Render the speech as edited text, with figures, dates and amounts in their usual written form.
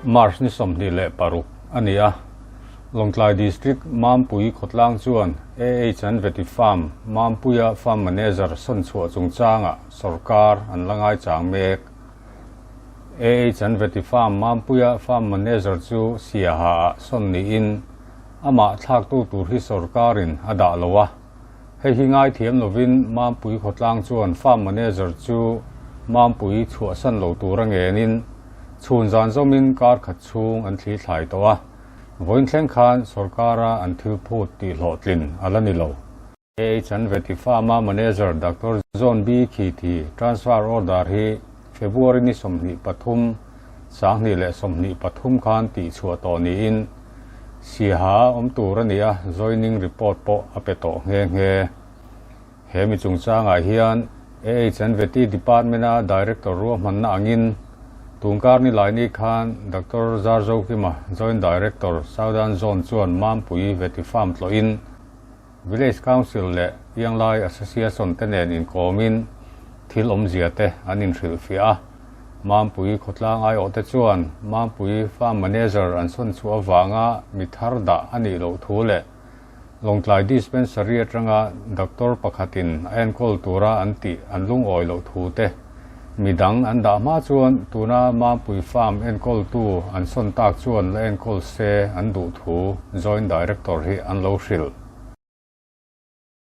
March ni 26 a ni a, Lawngtlai District Mampui khawtlang chuan AH an Vety Farm Mampuia Farm Manager sawn chhuah chungchangah sawrkar an la ngaichang mek. AH an Vety Farm Mampuia Farm Manager chu Siaha ah sawn niin amah thlaktu tur hi sawrkarin a dah lo a. Hei hi ngaithiam lovin Mampui khawtlang chuan Farm Manager chu Mampui chhuahsan lo tura ngenin chhun zan zawmin kar khat chhung an thli thlai tawh a, vawiin thleng khan sawrkara an thil phut tih hlawhtlin a la ni lo. AH an Vety Farm-a Manager Doctor John B. Khithi transfer order hi February ni 23, 2023 khan tihchhuah tawh niin Siaha awm tur a ni a, joining report pawh a pe tawh nghe nghe. He mi chungchangah hian AH and Vety Department-a Director ruahmanna angin tunkar ni laini khan Doctor Zarzokima, Joint Director, Southern Zone chuan Mampui Vety Farm tlawhin Village Council leh Ianglai Association te nen inkawmin thil awmzia te an inhrilhfiah a. Mampui khawtlang aiawh te chuan Mampui Farm Manager an sawn chhuah avanga mi thar dah a nih loh thu leh Lawngtlai Dispensary atanga doctor pakhatin a enkawl tura an tih an lungawi loh thu te mi dang an dah hma chuan tuna Mampui Farm enkawltu an sawn tak chuan la enkawl se an duh thu Joint Director hi an lo hrilh.